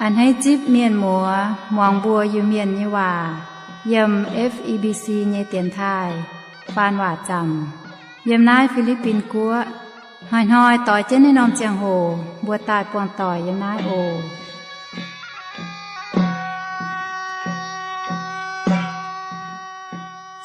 A'hneiv zipv mienh muoz muangx mbuo Iu-Mienh nyei waac yiem F E B C nyei dienx taaih faan waac zaamc yiem naaiv Fi^li^bin Guoqv. Hnoi-hnoi doix jienv naaiv norm ziangh hoc mbuo daaih buangh doic yiem naaiv oc.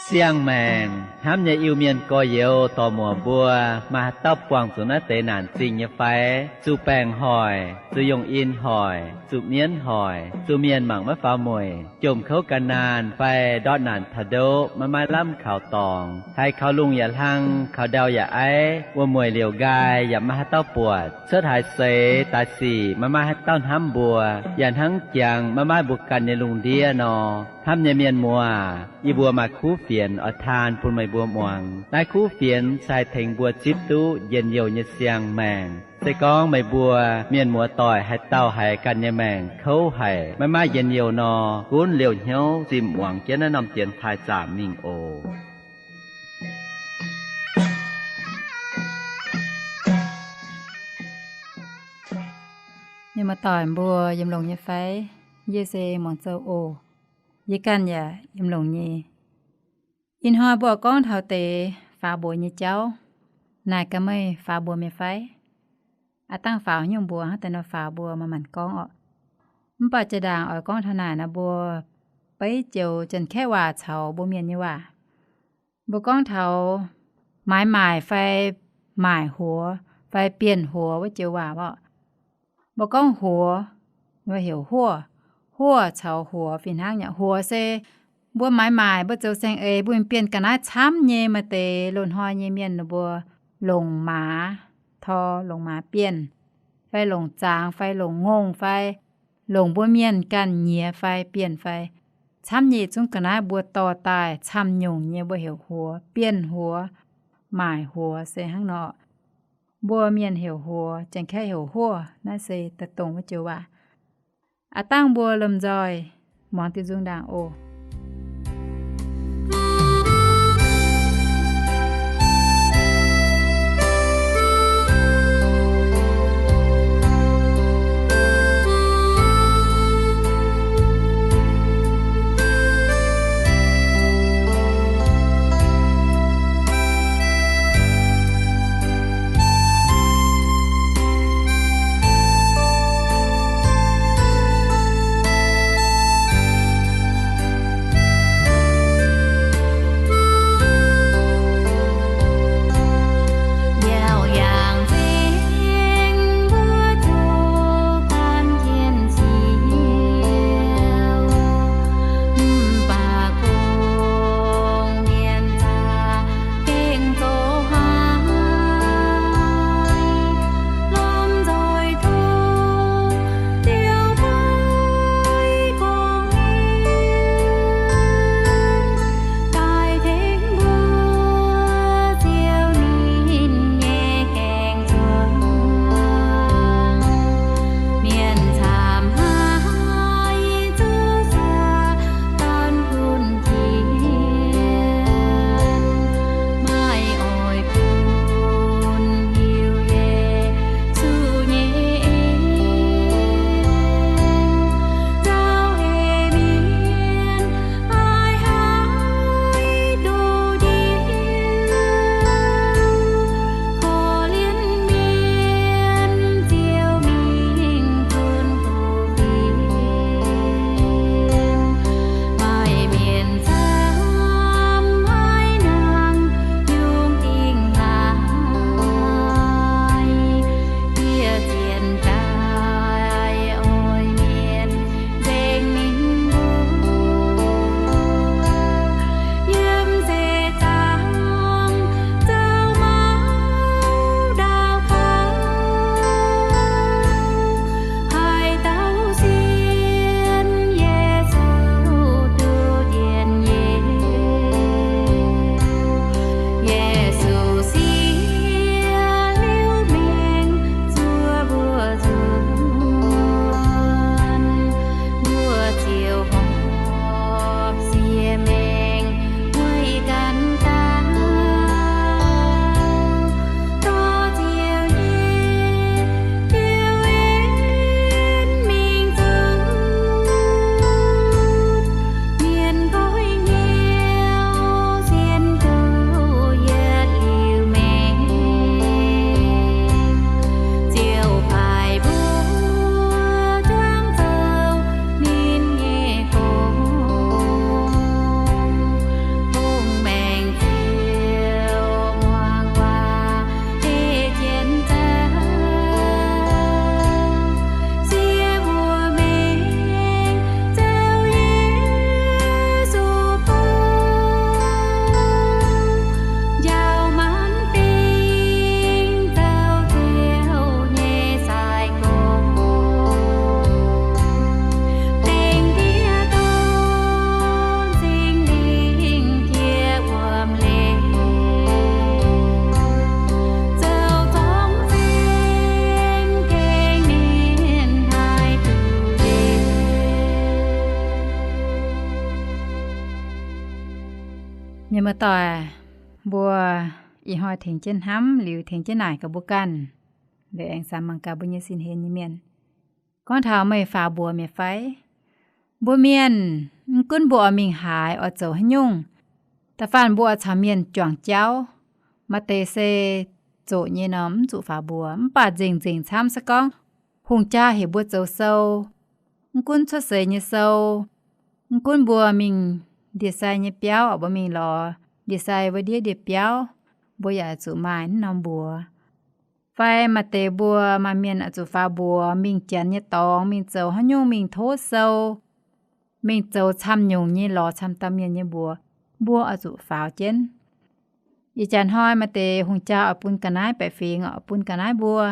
Siang-maengc hnamv nyei Iu-Mienh gorx-youz dorc-muoc mbuo, maaih haaix dauh buangh zuqc naaiv deix naanc zingh nyei fai? Zuqc baengc hoic, zuqc yungh in hoic, zuqc mienv hoic, zuqc mienh mangc maiv faaux mueic, jomc kouv gan naanh fai ndortv naanc taux ndoqv maiv maaih lamh kaux dorngx, haiz kaux lungh yaac hlang, kaux ndau yaac aiv, wuom-mueic liouc nqaai yaac maiv maaih haaix dauh buatc, cuotv haaix seix daaih sic maiv maaih haaix dauh hnamv mbuo, yaac hnangv jangx maiv maaih mbuo ganh nyei lungh ndiev nor. Hnamv nyei mienh muoz, yie mbuo maaih kuv fienx oix taan bun meih mbuo muangx. Naaiv kuv fienx se haih tengx mbuo zipv duqv njien-youh nyei siang-maengc. Se gorngv meih mbuo mienh muoz doic haaix dauh haiz ganh nyei maengc kouv haic, maiv maaih njien-youh nor, gunv liouh hnyouv zimh muangx jienv naaiv norm dienx taaih zaamc mingh oc. Mienh muoz doic mbuo yiem longx nyei fai? Yie se muangx zoux oc. Yie ganh yaac yiem longx nyei. Ih hnoi mbuo gorngv taux deix faaux mbuox nyei jauv. Naaic gaax meih faaux mbuox mi'aqv fai? Aav dangh faaux nyungc mbuox hnangv deix nor faaux mbuo maaih maanc gorngv orqc. Mv baac jiex ndaangc oix gorngv taux naaic nor mbuo beiv joux Janx-Kaeqv waac caux mbuo Mienh nyei waac. Mbuo gorngv taux maaiz maaic fai maaic huox fai bienh huox wuov joux waac orqc. Mbuo gorngv huox, mbuo heuc huoz. Huoz caux huox fih hnangv nyei. Huox se mbuo maaiz maaic, mbuo zoux saeng-eix, mbuo bienh ga'naaiv camv nyei. Maaih deix loz-hnoi nyei mienh ninh mbuo longc maaz, tor longc maaz bienh, fai longc zaangz, fai longc ngongh, fai longc mbuo mienh ganh nyiex fai bienh fai camv nyei zungv ga'naaiv mbuo dorh daaih camv nyungc nyei mbuo heuc huox, bienh huox, maaic huox se hnangv nor. Mbuo Mienh heuc huox, Janx-Kaeqv heuc huoz, naaiv se daaih dongh wuov joux waac. Aav dangh mbuo lomh nzoih muangx diuh nzung ndaangc oc. Mienh muoz-doic, mbuo ih hnoi tengx jienv hnamv liuz tengx jienv naaic gaax mbuo ganh, liuz aengx samx mangc gaax mbuo nyei sin hlen nyei mienh. Gorngv taux meih faaux mbuox mi'aqv fai? Mbuo mienh, mv gunv mbuo oix mingh haaix, oix zoux haaix nyungc, da'faanh mbuo oix caux mienh juangc jauv, maaih deix se zoqc nyei nor mv zuqc faaux mbuox. Mv baac nzengc-nzengc camv se gorngv hungh jaa heuc mbuo zoux sou, mv gunv cuotv seix nyei sou, mv gunv mbuo mingh ndie-sai nyei biauv, mbuo mingh lorz ndie-sai wuov ndiev ndie-biauv, mbuo yaac zuqc maaih naaiv norm mbuox. Fai maaih deix mbuo maaih mienh oix zuqc faaux mbuox mingh janx nyei dorngx, mingh zoux haaix nyungc, mingh tov sou, mingh zoux camv-nyungc nyei, lorz camv dauh mienh nyei mbuox, mbuo oix zuqc faaux jienv. Ih jaax hnoi maaih deix hungh jaa oix bun ga'naaiv, baeqc fingx oix bun ga'naaiv mbuo,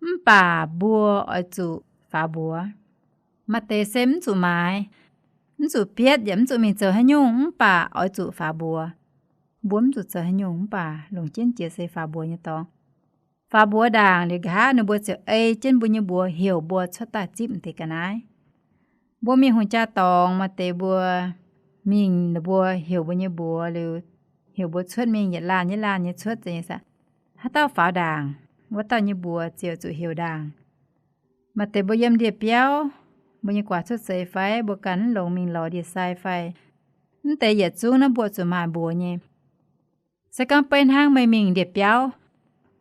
mv baac mbuo oix zuqc faaux mbuox. Maaih deix se mv zuqc maaiz, mv zuqc bietv, yaac mv zuqc mingh zoux haaix nyungc, mv baac oix zuqc faaux mbuox. Mbuo mv zuqc zoux haaix nyungc, mv baac longc jienv jiex se faaux mbuox nyei dorngx. Faaux mbuox ndaangc liuz nqa'haav ninh mbuo ziouc ei jienv mbuo nyei mbuox heuc mbuo cuotv daaih zipv deix ga'naaiv. Mbuo mingh hungh jaa dorngx, maaih deix mbuo mingh, ninh mbuo heuc mbuo nyei mbuox liuz, heuc mbuo cuotv mingh yietc laanh yietc laanh nyei cuotv, zeiz nyei saah? Haaix dauh faaux ndaangc, wuov dauh nyei mbuox ziouc zuqc heuc ndaangc. Maaih deix mbuo yiem ndie-biauv, mbuo nyei guaax cuotv seix fai mbuo ganh mv longx mingh lorz ndie-sai fai, mv deix yietc zungv naaiv mbuo zuqc maaih mbuox nyei. Se gorngv beiv hnangv meih mingh ndie-biauv,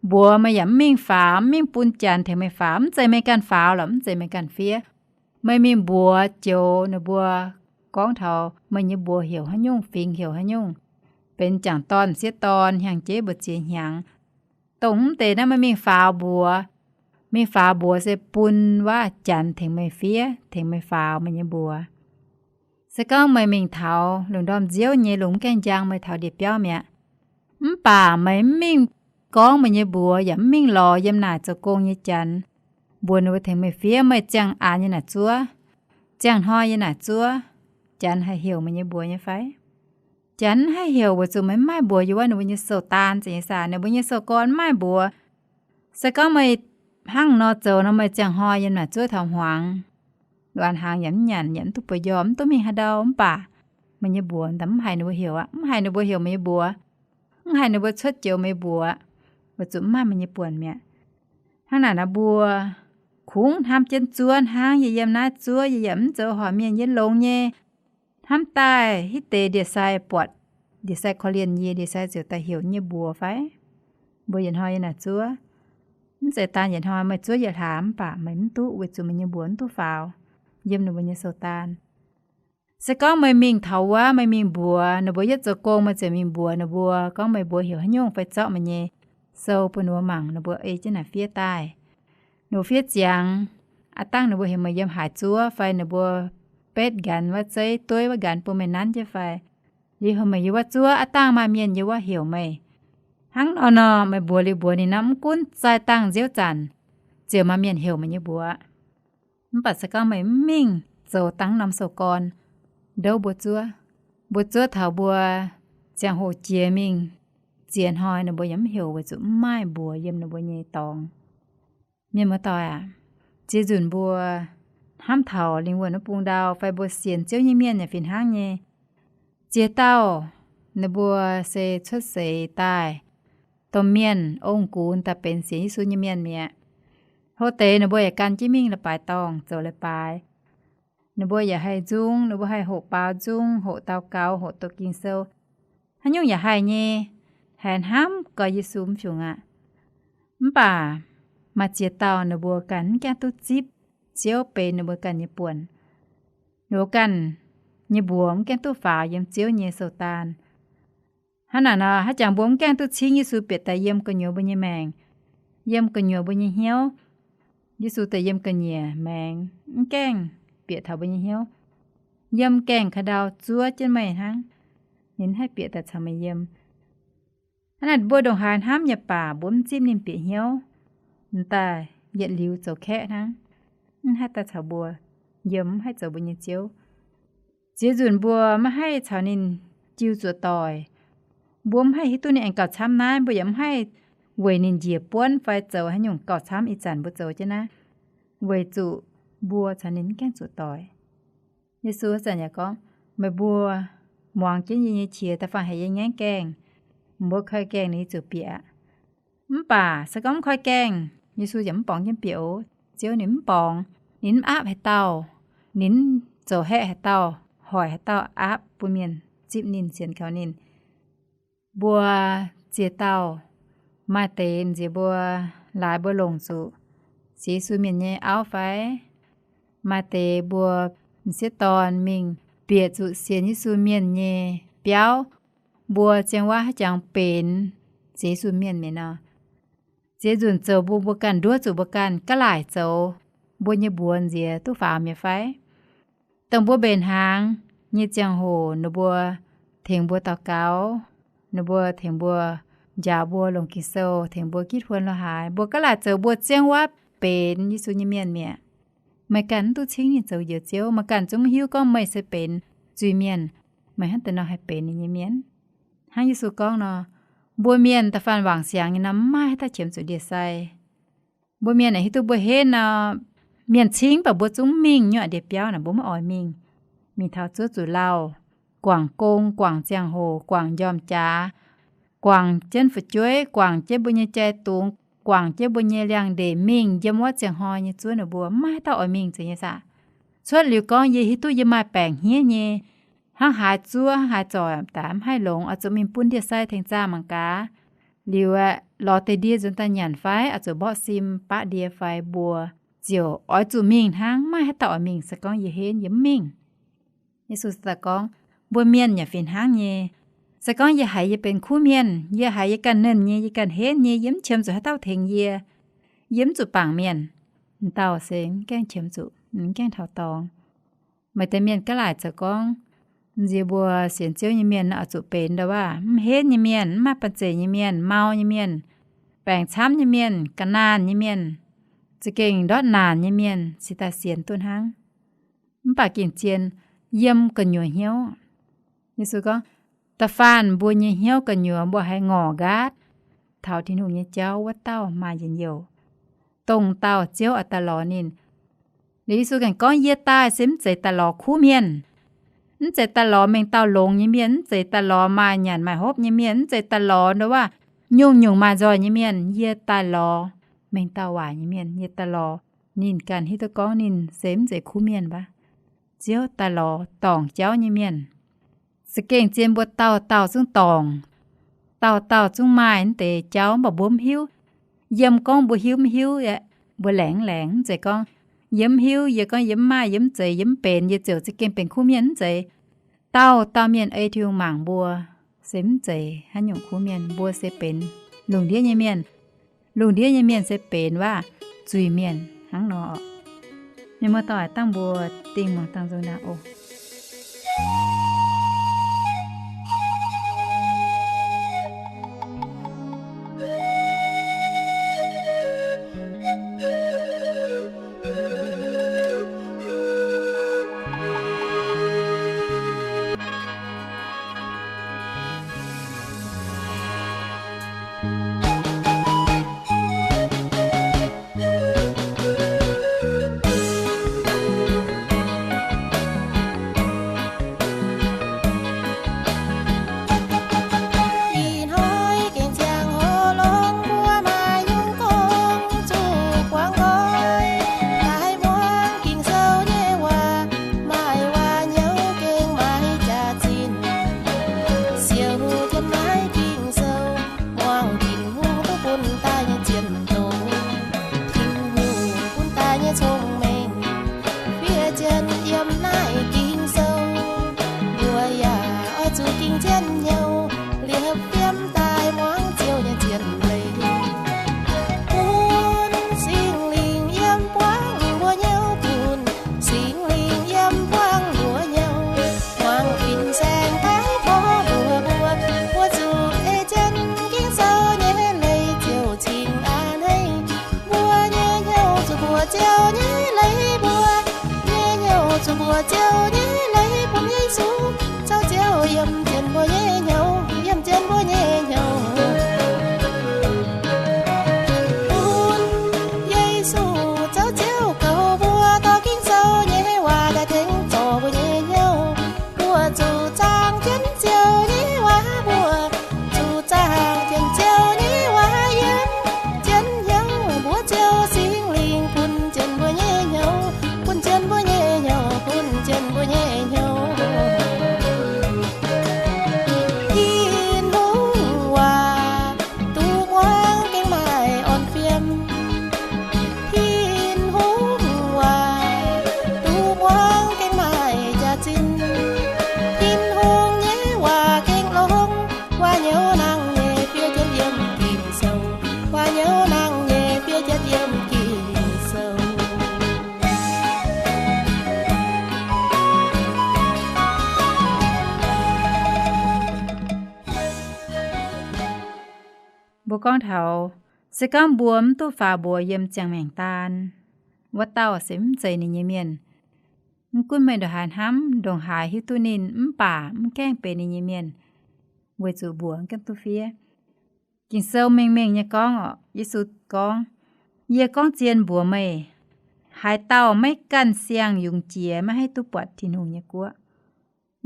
mbuox meih yaac mv mingh faaux, mv mingh bun janx tengx meih faaux, mv zeiz meih ganh faaux lorqc, mv zeiz meih ganh fiev. Meih mingh mbuox joux ninh mbuo gorngv taux meih nyei mbuox heuc haaix nyungc, fingx heuc haaix nyungc, benx jangc dorn, m'sieqv dorn, hnyangx-jeiv, mbu'ziex hnyangx, dongh mv deix naaiv meih mingh faaux mbuox. Mingh faaux mbuox se bun wuov janx tengx meih fiev, tengx meih faaux meih nyei mbuox. Se gorngv meih mingh taux lungh ndorm nziouv nyei, lungh mv gaengh njang, meih taux ndie-biauv mi'aqv, mv baac meih mv mingh gorngv meih nyei mbuox yaac mv mingh lorz yiem naaic zoux gong nyei janx, mbuox ninh mbuo tengx meih fiev, meih ziangh aanx nyei naaic zuov, ziangh hnoi nyei naaic zuov, janx haih heuc meih nyei mbuox nyei fai? Janx mv haih heuc weic zuqc meih mv maaih mbuox yiem wuov ninh mbuo nyei sou-daan, zeiz nyei saah? Ninh mbuo nyei sou-gorn mv maaih mbuox. Se gorngv meih hnangv nor zoux nor, meih ziangh hnoi yiem naaic zuov taux hmuangx, lungh aanx hnaangx yaac mv nyanc, yaac mv duqv bueix njormh, mv duqv mingh haaix ndau, mv baac meih nyei mbuox daaih mv haiz ninh mbuo heuc aqv, mv haiz ninh mbuo heuc meih nyei mbuox, mv haiz ninh mbuo cuotv joux meih nyei mbuox, weic zuqc mv maaih meih nyei buonc mi'aqv. Hnangv naaic nor mbuo kungx hnamv jienv zuov hnangv, yie yiem naaiv zuov, yie yaac mv zoux horpc mienh, yie longx nyei. Hnamv daaih hitv deix ndie-sai buatc, ndie-sai korv-lienh yie, ndie-sai ziouc daaih heuc nyei mbuox fai? Mbuo yietc hnoi yiem naaic zuov, mv zeiz daan yietc hnoi, meih zuov yietc hlaax mv baac meih mv duqv, weic zuqc meih nyei mbuox mv duqv faaux yiem ninh mbuo nyei sou-daan. Se gorngv meih mingh taux wuov, meih mingh mbuox ninh mbuo yietv zoux gong, meih ziouc mingh mbuox ninh mbuo gorngv meih mbuox heuc haaix nyungc fai zorqv meih nyei sou bun ninh mbuo mangc, ninh mbuo ei jienv naaic fiev daaih. Ninh mbuo fiev ziangx, aav dangh ninh mbuo heuc meih yiem haaix zuov fai ninh mbuo betv nqanx wuov zeiv, dueiv wuov nqanx bun meih nanv jienv fai, liuz heuc meih yiem wuov zuov, aav dangh maaih mienh yiem wuov heuc meih. Hnangv nor nor, meih mbuox liuz mbuox ninh nor, mv gunv zaih dangh nziouv zanc ziouc maaih mienh heuc meih nyei mbuox. Mv baac se gorngv meih mv mingh zoux dangh norm sou-gorn, ndouv mbuo zuov, mbuo zuov taux mbuo ziangh hoc jiex mingh, ziex hnoi ninh mbuo yaac mv heuc weic zuqc mv maaih mbuox yiem ninh mbuo nyei dorngx. Mienh muoz-doic aac, ziex nzunc mbuo hnamv taux lingh wuonh wuov bung ndau fai mbuo sienx Ziouv nyei mienh yaac fih hnangv nyei. Ziex dauh ninh mbuo se cuotv seix daaih, domh mienh ong-gux daaih benx sienx Yesu nyei mienh mi'aqv. Hlo deix ninh mbuo yaac gan jienv mingh leiz-baaix dorngh zoux leiz-baaix. Ninh mbuo yaac haih nzung, ninh mbuo haih hoqc baaux nzung, hoqc daux gaux, hoqc doqc Ging-Sou, haaix nyungc yaac haih nyei, haih hnamv gorx Yesu mv fiungc aqv. Mv baac maaih ziex dauh ninh mbuo ganh mv gaengh duqv zipv Ziouv benx ninh mbuo ganh nyei buonc. Ninh mbuo ganh nyei mbuox mv gaengh duqv faaux yiem Ziouv nyei sou-daan. Hnangv naaic nor, haaix jangx mbuo mv gaengh duqv cingv Yesu bieqc daaih yiem gu'nyuoz mbuo nyei maengc, yiem gu'nyuoz mbuo nyei hnyouv. Yesu daaih yiem ga'nyiec maengx, mv gaengh bieqc taux mbuo nyei hnyouv. Yiem gaengh ka'ndau zuov jienv meih hnangv. Ninh haih bieqc daaih caux meih yiem. Hnangv naaic mbuo ndongc haaix hnamv nyei baac mbuo mv zipv ninh bieqc hnyouv, m'daaih yietc liuz zoux kaeqv hnangv, mv haih daaih caux mbuo yiem, mv haih zoux mbuo nyei Ziouv. Ziex nzunc mbuo maiv haih caux ninh jiu zuoqc doic. Mbuo mv haih hiuv duqv ninh aengx gauh camv naaiv, mbuo yaac mv haih weic ninh njiec buonv fai zoux haaix nyungc gauh camv ih zanc mbuo zoux jienv naaiv, weic zuqc mbuo caux ninh mv gaengh zuoqc doic. Yesu zanc yaac gorngv, meih mbuo muangx jienv yie nyei qiex, da'faanh haiz yie ngaengv gaengh, mbuo koi gaengh ninh zuqc bieqc. Mv baac se gorngv mv koi gaengh, Yesu yaac mv borngz jienv bieqc oc. Ziouv ninh mv borngz, ninh mv aapv haaix dauh, ninh mv zoux haeqv haaix dauh, hoic haaix dauh aapv bun mienh zipv ninh, sienx kaux ninh. Mbuo ziex dauh, maaih deix nziex mbuo laaix mbuo longc zuqc sienx Yesu mienh nyei auv fai? Maaih deix mbuo m'sieqv dorn mingh bieqc zuqc sienx Yesu mienh nyei biauv, mbuo ziang waac haaix jangx benx sienx Yesu mienh mi'aqv nor. Ziex nzunc zoux mbuo, mbuo ganh nduov zuqc mbuo ganh ga'laaic zoux mbuo nyei mbuox nziex duqv faaux mi'aqv fai? Dongh mbuo mbenc hnaangx nyei ziangh hoc ninh mbuo tengx mbuo daux gaux, ninh mbuo tengx mbuo njaaux mbuo longc Ging-Sou, tengx mbuo gitv huon lo haaix, mbuo ga'laaic zoux mbuo ziang waac benx Yesu nyei mienh mi'aqv. Meih ganh mv duqv cingv ninh zoux njoux Ziouv, meih ganh zungv mv hiuv gorngv meih se benx zuiz-mienh. Meih hnangv deix nor haih benx ninh nyei mienh? Hnangv Yesu gorngv nor, mbuo mienh da'faanh wangc siangx nyei nor, mv maaih haaix dauh qiemx zuqc ndie-sai. Mbuo mienh aengx hiuv duqv mbuo henv nor, mienh cingv baac mbuo zungv mv mingh nyei ndie-biauv naaic, mbuo maiv oix mingh. Mingh taux zuov zuqc lauh, guangc gong, guangc ziangh hoc, guangc njormh jaax, guangc jienv fu'jueiv, guangc jienv mbuo nyei jai-dungz, guangc jienv mbuo nyei liangx-ndeic mingh yiem wuov ziangh hnoi nyei zuov ninh mbuo, mv maaih haaix dauh oix mingh zeiz nyei saah. Cuotv liuz gorngv yie hiuv duqv yie maaih baengc hniev nyei, hnangv haaix zuov hnangv haaix zoic daaih mv haih longx, oix zuqc mingh bun ndie-sai tengx zaah mangc gaax. Liuz aeqv, lorz deix ndie nzuonx daaih nyanc fai oix zuqc mborqv sim baqv ndie fai, mbuo ziouc oix zuqc mingh hnangv, mv maaih haaix dauh oix mingh. Se gorngv yie henv, yie mv mingh. Yesu daaih gorngv, mbuo mienh yaac fih hnangv nyei. Se gorngv yie haiz yie benx kuv mienh, yie haiz yie ganh nernh nyei, yie ganh henv nyei, yie mv qiemx zuqc haaix dauh tengx yie. Yie mv zuqc bangc mienh. M'dauh se mv gaengh qiemx zuqc, mv gaengh taux dorngx. Maaih deix mienh ga'laaic zoux gorngv, nziex mbuo sienx Ziouv nyei mienh oix zuqc benx ndau-waac mv henv nyei mienh, mv maaih banh zeic nyei mienh, mau nyei mienh, baengc camv nyei mienh, ga'naanh nyei mienh, za'gengh ndortv naanc nyei mienh, cingx daaih sienx duqv hnangv. Mv baac gengh zien yiem gu'nyuoz hnyouv. Yesu gorngv, da'faanh mbuo nyei hnyouv gu'nyuoz mbuo haiz ngorc nqaatv taux Tin-Hungh nyei jauv, wuov dauh maaih njien-youh. Dongh dauh Ziouv oix daaih lorz ninh. Liuz Yesu ganh gorngv, yie daaih se mv zeiz daaih lorz kuv mienh, mv zeiz daaih lorz mengh dauh longx nyei mienh, mv zeiz daaih lorz maaih nyanc maaih hopv nyei mienh, mv zeiz daaih lorz ndau-waac nyungc-nyungc maaih nzoih nyei mienh. Yie daaih lorz mengh dauh waaic nyei mienh. Yie daaih lorz ninh ganh hiuv duqv gorngv ninh se mv zeiz kuv mienh baac Ziouv daaih lorz dorngc jauv nyei mienh. Za'gengh zien mbuo dauh dauh zungv dorngc, dauh dauh zungv maaih naaiv deix jauv, mv baac mbuo mv hiuv. Yiem gorngv mbuo hiuv mv hiuv aeqv, mbuo laengz mv laengz. Mv zeiz gorngv yie mv hiuv, yie gorngv yie mv maaih, yie mv zeiz, yie mv benx, yie ziouc za'gengh benx kuv mienh, mv zeiz. Dauh dauh mienh ei Tin-Hungh mangc mbuo se mv zeiz haaix nyungc kuv mienh, mbuo se benx lungh ndiev nyei mienh. Lungh ndiev nyei mienh se benx waac zuiz-mienh hnangv nor. Mienh muoz-doic, dangh mbuo dingh muangx dangh nzung ndaangc oc. Mbuo gorngv taux, se gorngv mbuo mv duqv faaux mbuox yiem ziangh maengc daan, wuov dauh se mv zeiz ninh nyei mienh. Mv gunv meih ndongc haaix hnamv, ndongc haaix hiuv duqv ninh, mv baac mv gaengh benx ninh nyei mienh, weic zuqc mbuox gaengh duqv fiev. Ging-Sou mengh mengh nyei gorngv oc, Yesu gorngv, Yie gorngv zien mbuox meih, haaix dauh maiv ganh siang-yungz jiex maiv haih duqv buatc Tin-Hungh nyei guoqv.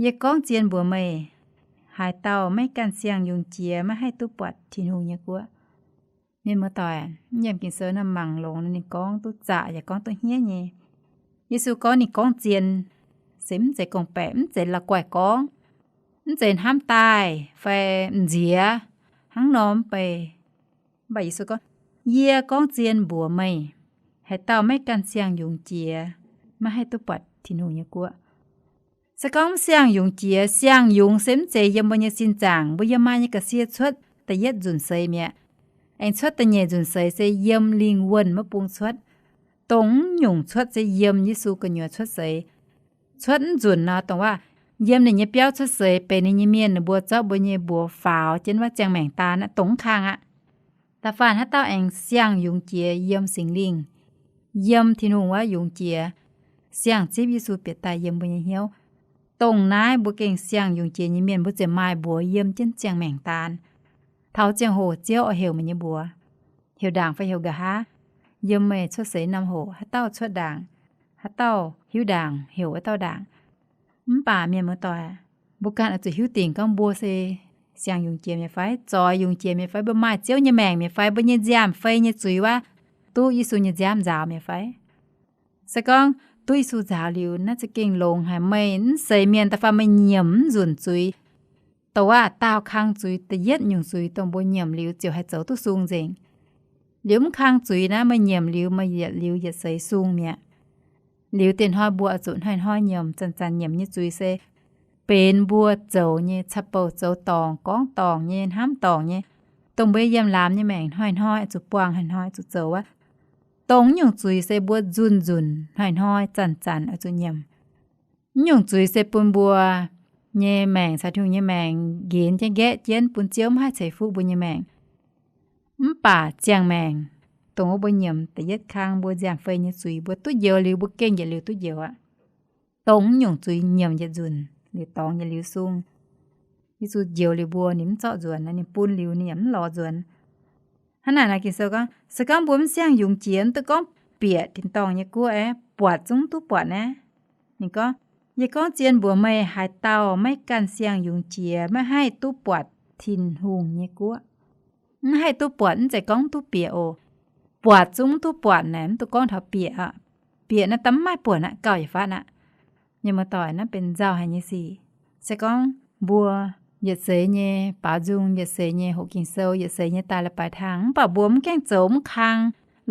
Yie gorngv zien mbuox meih, haaix dauh maiv ganh siang-yungz jiex maiv haih duqv buatc Tin-Hungh nyei guoqv. Mienh muoz-doic, yiem Ging-Sou naaiv mangc longx ninh gorngv duqv zaqc yaac gorngv duqv hniev nyei. Yesu gorngv ninh gorngv zien, se mv zeiz gorngv-baeqc, mv zeiz la'guaih gorngv, mv zeiz hnamv daaih fai m'nziex hnangv nor mv bei. Mv baac Yesu gorngv, Yie gorngv zien mbuox meih, haaix dauh maiv ganh siang-yungz jiex maiv haih duqv buatc Tin-Hungh nyei guoqv. Se gorngv mv siang-yungz jiex, siang-yungz se mv zeiz yiem mbuo nyei sin zaangc, mbuo yiem maaih nyei ga'sie cuotv da'yietv nzunc seix mi'aqv. Aengx cuotv da'nyeic nzunc seix se yiem lingh wuonh maiv bung cuotv. Dongh mv nyungc cuotv se yiem Yesu gu'nyuoz cuotv seix. Cuotv mv nzunc nor, dongh waac yiem ninh nyei biauv cuotv seix benx ninh nyei mienh, ninh mbuo zorqv mbuo nyei mbuox faaux jienv wuov ziangh maengc daan aqv, dongh mv kang aqv. Da'faanh haaix dauh aengx siang-yungz jiex yiem Singx Lingh, yiem Tin-Hungh wuov yungz jiex, siang-zipv Yesu bieqc daaih yiem mbuo nyei hnyouv, dongh naaiv mbuo gengh siang-yungz jiex nyei mienh, mbuo ziouc maaih mbuox yiem jienv ziangh maengc daan. Taux ziangh hoc Ziouv oix heuc meih nyei mbuox, heuc ndaangc fai heuc nqa'haav, yiem meih cuotv seix norm hoc haaix dauh cuotv ndaangc, haaix dauh hiuv ndaangc heuc wuov dauh ndaangc. Mv baac mienh muoz-doic, mbuo ganh oix zuqc hiuv dingc gorngv mbuo se siang-yungz jiex mi'aqv fai, zoix yungz jiex mi'aqv fai, mbuo maaih Ziouv nyei maengc mi'aqv fai, mbuo nyei nziaamv fei nyei zuiz wuov, duqv Yesu nyei nziaamv nzaaux mi'aqv fai. Se gorngv duqv Yesu nzaaux liuz, naaiv za'gengh longx haic. Meih mv seix mienh da'faanh meih nyiemc mv nzunc zuiz. Dongh waac daauh kang zuiz, da'yietv nyungc zuiz dongh mbuo nyiemc liuz ziouc haih zoux duqv sung nzengc. Liuz mv kang zuiz naaiv meih nyiemc liuz meih yietc liuz yietc seix sung mi'aqv. Liuz diex hnoi mbuo oix zuqc hnoi-hnoi nyiemc, zanc-zanc nyiemc nyei zuiz se benx mbuo zoux nyei caqv-bouc zoux dorngc, gorngv dorngc nyei, hnamv dorngc nyei, dongh mbuo yiem laamz nyei maengc hnoi-hnoi oix zuqc buangh, hnoi-hnoi oix zuqc zoux wuov. Dongh mv nyungc zuiz se mbuo nzunc-nzunc, hnoi-hnoi, zanc-zanc oix zuqc nyiemc. Mv nyungc zuiz se bun mbuo nyei maengc caux Tin-Hungh nyei maengc nqenx jienv nqaeqv jienv, bun Ziouv mv haih ceix fuqv mbuo nyei maengc. Mv baac ziangh maengc, dongh wuov mbuo nyiemc da'yietv kang mbuo nziaamv fei nyei zuiz, mbuo duqv njoux liuz mbuo gengh yietc liuz duqv njoux aqv. Dongh mv nyungc zuiz nyiemc yietc nzunc liuz dorngx yietc liuz sung. Yesu njoux liuz mbuo, ninh mv zorqv nzuonx, ninh bun liuz ninh yaac mv lorz nzuonx. Hnangv naaic naaic Ging-Sou gorngv, se gorngv mbuo mv siang-yungz jiex, mv duqv gorngv bieqc tin-dorngh nyei guoqv aeqv, buatc zungv mv duqv buatc naaiv. Ninh gorngv, Yie gorngv zien mbuox meih, haaix dauh maiv ganh siang-yungz jiex maiv haih duqv buatc Tin-Hungh nyei guoqv. Mv haih duqv buatc mv zeiz gorngv mv duqv bieqc oc. Buatc zungv mv duqv buatc naaic mv duqv gorngv taux bieqc aqv. Bieqc naaiv daaih mv maaih buonc aqv, gauh yietc fatv aqv. Mienh muoz-doic, naaiv benx nzauh haic nyei sic. Se gorngv mbuo yietc seix nyei baaux nzung, yietc seix nyei hoqc Ging-Sou, yietc seix nyei daaih la'baix tang, mv baac mbuo mv gaengh zoux mv kang,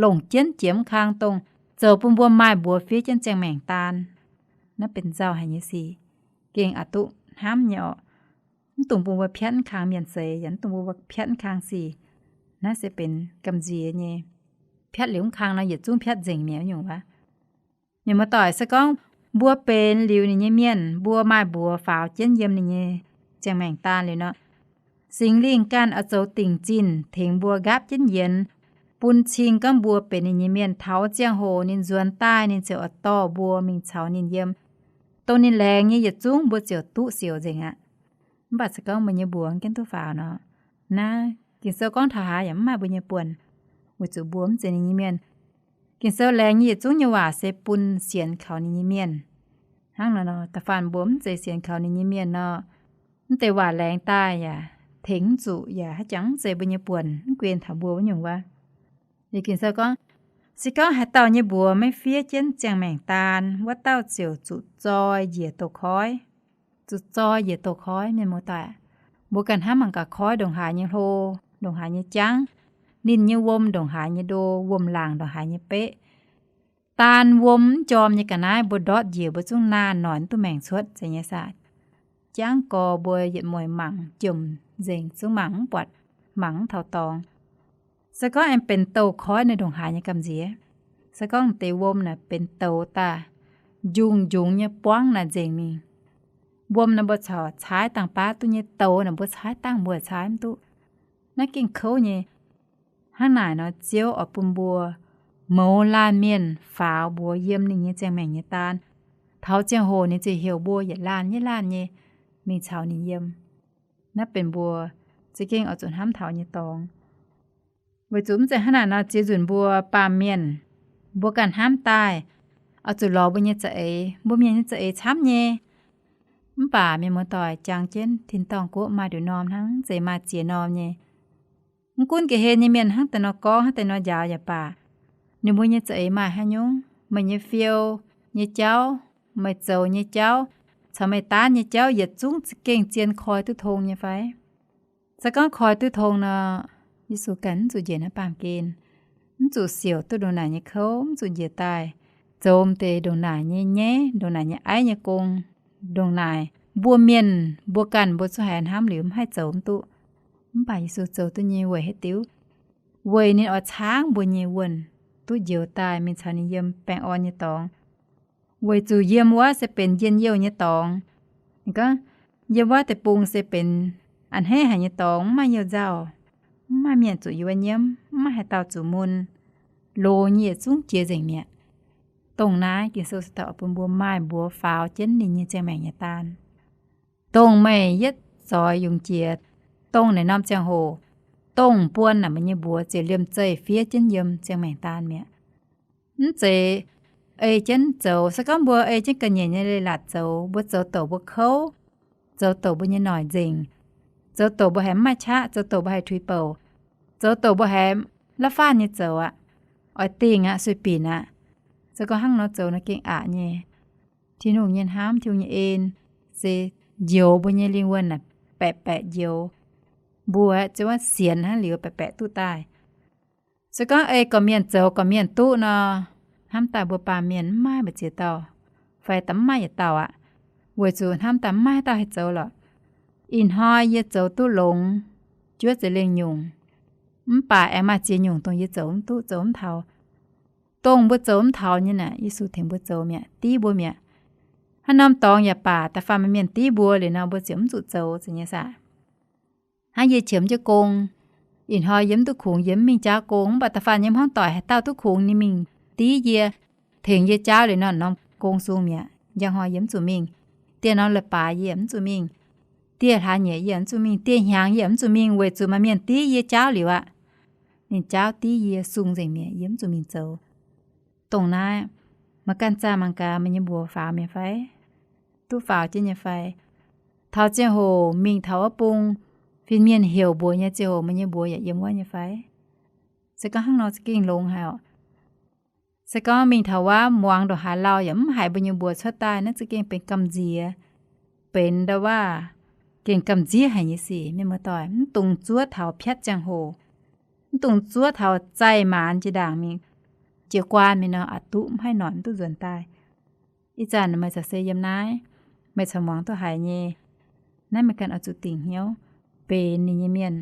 longc jienv jiex mv kang dongh zoux bun mbuo maaih mbuox fiev jienv ziangh maengc daan, naaiv benx nzauh haic nyei sic. Gengh aqc duqv hnamv nyei orqc. Mv dungx bun mbuo piatv mv kang mienh seix, yaac mv dungx bun mbuo piatv mv kang sic. Naaiv se benx gamh nziex nyei. Piatv liuz mv kang nor yietc zungv piatv nzengc mi'aqv nyungc wuov. Mienh muoz-doic, se gorngv mbuo benx liuz ninh nyei mienh, mbuo maaih mbuox faaux jienv yiem ninh nyei ziangh maengc daan liuz nor, Singx Lingh ganh oix zoux dingc zinh tengx mbuo nqaapv jienv yienx, bun cing gorngv mbuo benx ninh nyei mienh. Taux ziangh hoc ninh nzuonx daaih, ninh ziouc oix dorh mbuo mingh caux ninh yiem. Dongh ninh laengz nyei yietc zungv mbuo ziouc duqv siouc nzengc aqv. Mv baac se gorngv meih nyei mbuox mv gaengh duqv faaux nor, naaiv Ging-Sou gorngv taux haaix yaac mv maaih mbuo nyei buonc, weic zuqc mbuo mv zeiz ninh nyei mienh. Ging-Sou laengz nyei yietc zungv nyei waac se bun sienx kaux ninh nyei mienh. Hnangv naaiv nor, da'faanh mbuo mv zeiz sienx kaux ninh nyei mienh nor, mv deix waac laengz daaih yaac tengx mv zuqc, yaac haaix jangx mv zeiz mbuo nyei buonc, mv guen taux mbuo wuov nyungc wuov. Liuz Ging-Sou gorngv, se gorngv haaix dauh nyei mbuox maiv fiev jienv ziangh maengc daan, wuov dauh ziouc zuqc zoi njiec douz-koiv. Zuqc zoi njiec douz-koiv, mienh muoz-doic. Mbuo ganh hnamv mangc gaax koiv ndongc haaix nyei hlo, ndongc haaix nyei jangv, ninh nyei wuom ndongc haaix nyei ndo, wuom-laangc ndongc haaix nyei beqv. Daan wuom mv jorm nyei ga'naaiv mbuo ndortv njiec mbuo zungv naanh noic mv duqv maengc cuotv zeiz nyei saah. Jangv gorx mbuo yietc mueic mangc jomc nzengc zungv mangc mv buatc, mangc mv taux dorngx. Se gorngv aengx benx douz-koiv naaiv ndongc haaix nyei gamh nziex. Se gorngv deix wuom naaic benx douz daaih, njungh njungx nyei buangv naaic nzengc mingh. Wuom naaic mbuo corc caaiv dangh baav duqv nyei, douz naaic mbuo caaiv dangh mbuo caaiv mv duqv. Naaiv gengh kouv nyei. Hnangv naaic nor Ziouv oix bun mbuo mouz laanh mienh faaux mbuox yiem ninh nyei ziangh maengc nyei daan. Taux ziangh hoc ninh ziouc heuc mbuo yietc laanh nyei laanh nyei mingh caux ninh yiem. Naaiv benx mbuo za'gengh oix zuqc hnamv taux nyei dorngx. Weic zuqc mv zeiz hnangv naaic nor ziex nzunc mbuo baamh mienh, mbuo ganh hnamv daaih, oix zuqc lorz mbuo nyei za'eix, mbuo mienh nyei za'eix camv nyei. Mv baac mienh muoz-doic, jangx jienv tin-dorngh guoqv maaih nduqc norm hnangv, mv zeiz maaih ziex norm nyei. Mv gunv ga'hlen nyei mienh hnangv deix nor gorngv, hnangv deix nor njaaux yaac baac, ninh mbuo nyei za'eix maaih haaix nyungc, meih nyei fiou nyei jauv, meih zoux nyei jauv, caux meih daanv nyei jauv yietc zungv za'gengh zien koi duqv tong nyei fai? Se gorngv koi duqv tong nor, Yesu ganh mv zuqc njiec naaiv baamh gen, mv zuqc siouc duqv ndongc naaic nyei kouv, mv zuqc njiec daaih zoux m'deix ndongc naaic nyei nyaiv, ndongc naaic nyei aiv nyei gong. Ndongc naaic mbuo mienh mbuo ganh mbuo zungv haiz hnamv liuz mv haih zoux mv duqv. Mv baac Yesu zoux duqv nyei weic haaix diuc? Weic ninh oix caangv mbuo nyei wuonh duqv njoux daaih mingh caux ninh yiem baengh orn nyei dorngx. Weic zuqc yiem wuov se benx njien-youh nyei dorngx. Ninh gorngv, yiem wuov deic-bung se benx a'hneiv haic nyei dorngx, mv maaih youh nzauh, mv maaih mienh zuqc yuov nyiemv, mv maaih haaix dauh zuqc mun, loz nyei yietc zungv jiex nzengc mi'aqv. Dongh naaiv Ging-Sou se daaih oix bun mbuo maaih mbuox faaux jienv ninh nyei ziangh maengc nyei daan. Dongh meih yietv zoix yungz jiex, dongh naaiv norm ziangh hoc, dongh buon naaic meih nyei mbuox ziouc liemh zeih fiev jienv yiem ziangh maengc daan mi'aqv. Mv zeiz ei jienv zoux. Se gorngv mbuo ei jienv ga'nyiec nyei leiz-latc zoux, mbuo zoux douc mbuo kouv, zoux douc mbuo nyei noic nzengc, zoux douc mbuo haiz mv maaih qaqv, zoux douc mbuo haiz tuix bouc, zoux douc mbuo haiz la'faanh nyei zoux aqv, oix dingh aqv, sueih binc aqv. Se gorngv hnangv nor zoux nor gengh aqc nyei. Tin-Hungh nyei hnamv, Tin-Hungh nyei en se njoux mbuo nyei lingh wuonh naaic baeqc baeqc njoux. Mbuo aeqv, ziouc wuov sienx hnangv liuz baeqc baeqc duqv daaih. Se gorngv ei gorqv-mienh zoux gorqv-mienh duqv nor, hnamv daaih mbuo baamh mienh mv maaih mbu'ziex dauh, fai da'mv maaih yietc dauh aqv. Weic zuqc hnamv daaih mv maaih dauh haih zoux lorqc. Ih hnoi yie zoux duqv longx, juov za'lengh nyungc, mv baac aengx maaih ziex nyungc dongh yie zoux mv duqv, zoux mv taux. Dongh mbuo zoux mv taux nyei naaic, Yesu tengx mbuo zoux mi'aqv, div mbuo mi'aqv. Haaix norm dorngx yaac baac, da'faanh maaih mienh div mbuo liuz nor, mbuo ziouc mv zuqc zoux, zeiz nyei saah? Hnangv yie qiemx jienv gong, ih hnoi yie mv duqv kungx, yie mv mingh jaauv gong, mv baac da'faanh nyei hmuangv doic haaix dauh duqv kungx ninh mingh div yie, tengx yie jaauv liuz nor, norm gong sung mi'aqv. Njang hnoi yie mv zuqc mingh. Dieh norm leiz-baaix yie mv zuqc mingh. Dieh hlaax nyeic yie mv zuqc mingh. Dieh hnyangx yie mv zuqc mingh weic zuqc maaih mienh div yie jaauv liuz aqv. Ninh jaauv div yie sung nzengc mi'aqv, yie mv zuqc mingh zoux. Dongh naaiv, maaih ganh zaah mangc gaax meih nyei mbuox faaux mi'aqv fai? Duqv faaux jienv nyei fai? Taux ziangh hoc mingh taux wuov bung, fin-mienh heuc mbuox nyei ziangh hoc meih nyei mbuox yaac yiem wuov nyei fai? Se gorngv hnangv nor za'gengh longx haic oc. Se gorngv mingh taux wuov muangx ndongc haaix lauh yaac mv haiz mbuo nyei mbuox cuotv daaih, naaiv za'gengh benx gamh nziex, benx ndau waav, gengh gamh nziex haic nyei sic. Mienh muoz-doic, mv dungx zuov taux piatv ziangh hoc, mv dungx zuov taux zaih maanz jiex ndaangc mingh, jiez guaan mingh nor aqc duqv mv haih noic, mv duqv nzuonx daaih. Ih zanc meih caux se yiem naaiv, meih caux muangx duqv haiz nyei, naaiv meih ganh oix zuqc dingc hnyouv benx ninh nyei mienh.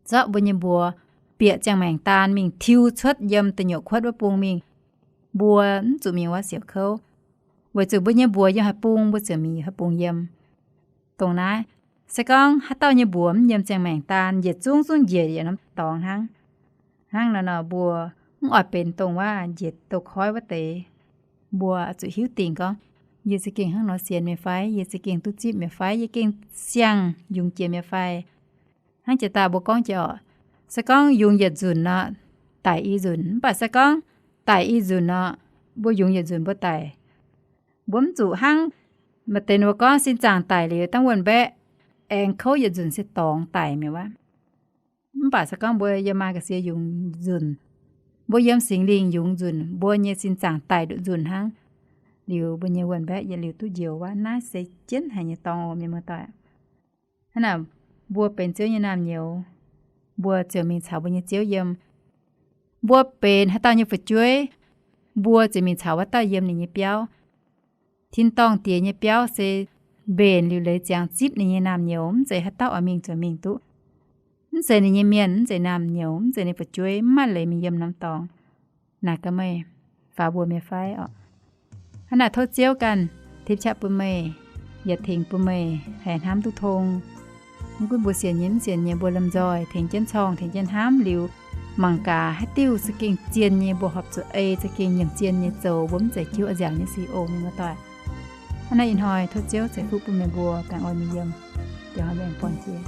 Zorqv mbuo nyei mbuox bieqc ziangh maengc daan mingh tiuv cuotv yiem da'nyeic kuotv wuov bung mingh. Mbuo mv zuqc mingh wuov siouc kouv, weic zuqc mbuo nyei mbuox yiem haaix bung, mbuo ziouc mingh haaix bung yiem. Dongh naaiv, se gorngv haaix dauh nyei mbuox mv yiem ziangh maengc daan, yietc zungv zungv njiec yietc norm dorngx hnangv. Hnangv naaiv nor, mbuo mv oix benx dongh wuov njiec douz-koiv wuov deix. Mbuo zuqc hiuv dingc gorngv, yie za'gengh hnangv nor sienx mi'aqv fai? Yie za'gengh duqv zipv mi'aqv fai? Yie gengh siang-yungz jiex mi'aqv fai? Hnangv jiex daaih mbuo gorngv jiex oc, se gorngv yungz yietc nzunc nor, daic i nzunc. Mv baac se gorngv daic i nzunc nor, mbuo yungz yietc nzunc mbuo daic. Mbuo mv zuqc hnangv maaih deix ninh mbuo gorngv sin zaangc daic liuz dangh wuonh-mbaeqv aengx kouv yietc nzunc se dorngx daic mi'aqv wuov. Mv baac se gorngv mbuo yiem maa ga'sie yungz nzunc, mbuo yiem Singx Lingh yungz nzunc, mbuo nyei sin zaangc daic nduqc nzunc hnangv, liuz mbuo nyei wuonh-mbaeqv yietc liuz duqv njoux wuov. Naaiv se jienv haic nyei dorngx oc, mienh muoz-doic. Hnangv naaic, mbuo benx Ziouv nyei naamh nyouz, mbuo ziouc mingh caux mbuo nyei Ziouv yiem. Mbuo benx haaix dauh nyei fu'jueiv, mbuo ziouc mingh caux wuov dauh yiem ninh nyei biauv. Tin-dorngh Diex nyei biauv se mbenc liuc leiz ziangx zipv ninh nyei naamh nyouz, mv zeiz haaix dauh oix mingh ziouc mingh duqv. Mv zeiz ninh nyei mienh, mv zeiz naamh nyouz, mv zeiz ninh fu'jueiv, mv maaih leiz mingh yiem norm dorngx. Naaic gaax meih, faaux mbuox mi'aqv fai oc? Hnangv naaic tov Ziouv ganh tipv qaqv bun meih, yaac tengx bun meih haih hnamv duqv tong. Mv gunv mbuo sienx nyei mv sienx nyei, mbuo lomh nzoih tengx jienv corngh, tengx jienv hnamv liuz, mangc gaax haaix diuh za'gengh zien nyei, mbuo horpc zuqc ei za'gengh nyiemc zien nyei zoux, mbuo mv zeiz jiu a'nziaauc nyei sic oc, mienh muoz-doic. Hnangv naaiv ih hnoi tov Ziouv ceix fuqv bun meih mbuo baengh orn mingh yiem. Diex hnoi mbuo aengx buangh jiex.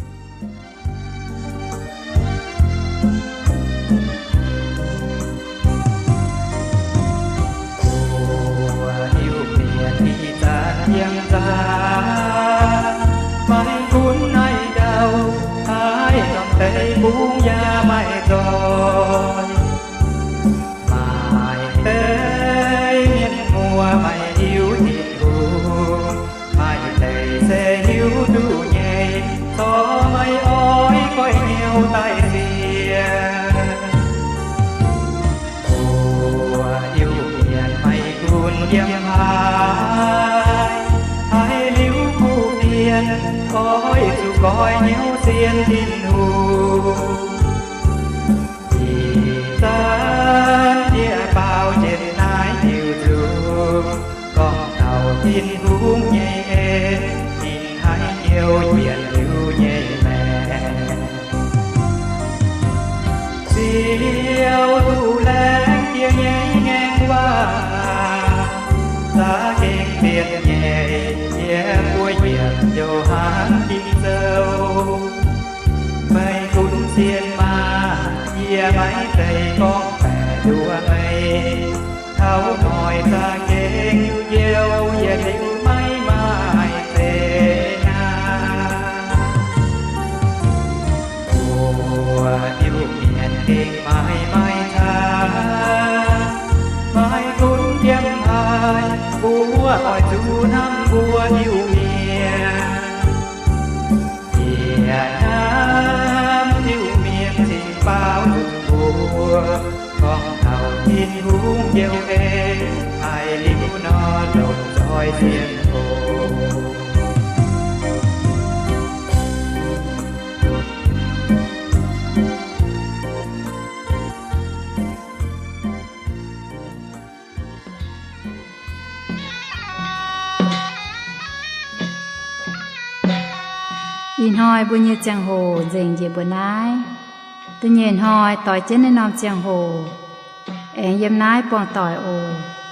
Mbuo Iu-Mienh ih zanc yiem nzangc, maiv gunv naaiv ndau, haaix norm deix bungx yaac maaih zoih. Maaih deix mienh muoz maaih hiuv Tin-Hungh, maaih deix se hiuv duqv nyei, corc maiv oix goiv hnyouv daaih sienx. Mbuo Iu-Mienh maiv gunv yiem haaix, haiz liuz kuv fienx, oix zuqc goiv hnyouv sienx Tin-Hungh. Ih zanc yie baaux njiec naaiv diuc nzunc, gorngv taux Tin-Hungh nyei en, ninh haiz hnyouv yietc liuz nyei maengc. Ziouv duqv laengz jiex nyei ngaengc waac, za'gengh bieqc nyei, yie mbuo yietc joux hnangv ging zoux. Meih gunv sienx maah! Yie maiv zeiz gorngv baeqc nduov meih. Taux noic za'gengh njoux yietc liuz maiv maaih zeix naaic. Mbuo Iu-Mienh gengh maaih maaih caax, maiv gunv yiem haaix, mbuo oix zuqc hnamv mbuo Iu-Mienh. Yie hnamv Iu-Mienh cingx baaux nzunc mbuo, gorngv taux Tin-Hungh njoux en, haiz liuz nor longc zoih sienx oc. Ih hnoi mbuo nyei ziangh hoc nzengc njiec mbuo naaiv. Da'nyeic hnoi doix jienv naaiv norm ziangh hoc aengx yiem naaiv buangh doic oc.